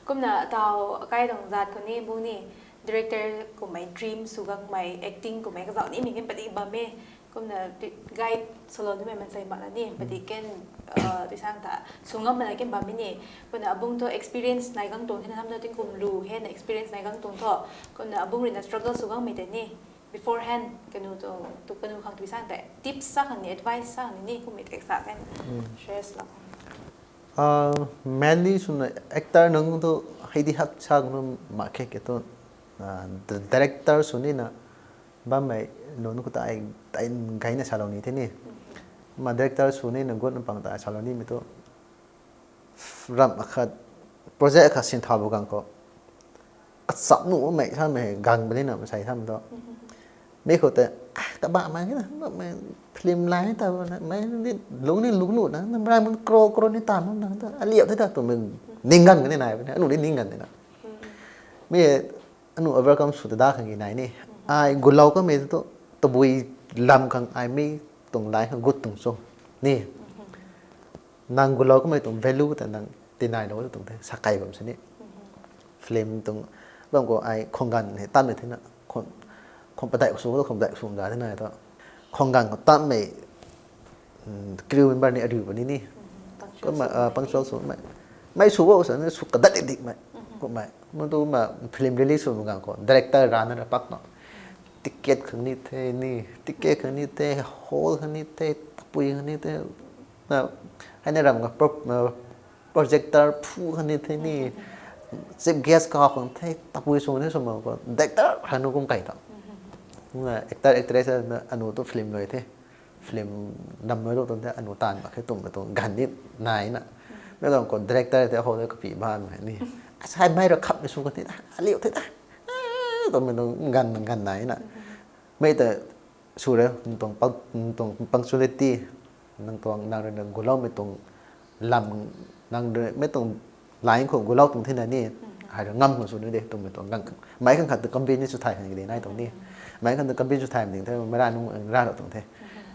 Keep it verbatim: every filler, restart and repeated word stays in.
Kumna taw akai tuang zat khou ni bung ni director kummei dream sw gangmei, acting kummei kazauh nimei kin padik bam e. Kumna guide salou nimei mansei mak na ni padik ken, tuisang ta sw ngam mana kin bam e ni. Kumna abung thu experience nai gang tuang thena hamna tingkum lu hena experience nai gang tuang thu. Kumna abung ruina struggle sw gangmei tei ni beforehand kanu tu kanu khang tuisang tei tips sa khang ni, advice sa khang ni kummei tei sa kan share lou. Mainly swna actor nunc thu hei di hak sa nu mak khe ke tu director sw nina bammei nunc khou ta ai gayna salou ni the ni. Kumna director sw nina gut pang ta salou nimei tu ramh akhat project akhat sinthau bu gang khou kachap nuhmei samei gang puni na masei sam tu mi khou tei kabahmei na film lai ta mei lung ni lung nuh na mei mun kro kro ni tan na aliu the ta twmei ning ganv kani nai puni anu ni ning ganv na mi anu overcome sw ta da khang ki nai ni ai gulou kamei tu tabui lam khang ai mi tuang lai khang gut tuang cho ni nang gulou kamei tuang value ta nang tinailou tuang the sa kai bam sini film tuang bam khou ai khang ganv hei tanmei thena khang padeih sw khang padeih sw da thena tu khang ganv khou tanmei crew member ni ariu puni ni kumna punctual swmei mei sw o sa ni sw kadat dikmei kummei mu tu kumna film release sw gang khou director rana ra pak na ticket khang ni the ni ticket khang ni the hall khang ni the tapui khang ni the na hei ni ram ka projector phu khang ni the ni chief guest ka khang the tapui sw ni sw ma khou director khang nu kum kai ta kumna actor actress anu tu film lui the film nam lui lu tuang the anu taanv mak khe twmei tuang ganv ni nai na mei gang khou director tei hou tei kapi bammei ni asai mei ra khapmei sw kan the aliu the ta twmei tuang ganv ganv nai na mei ta sw re tuang punctuality nang tuang nang rui na guloumei tuang lam nang mei tuang line khou gulou tuang thena ni hei ra ngam khang sw ni de twmei tuang gang mei khang khat tu convince sw thay khang de nai tuang ni mei khang tu convince sw thaymei ding the mei ra nung ra lou tuang the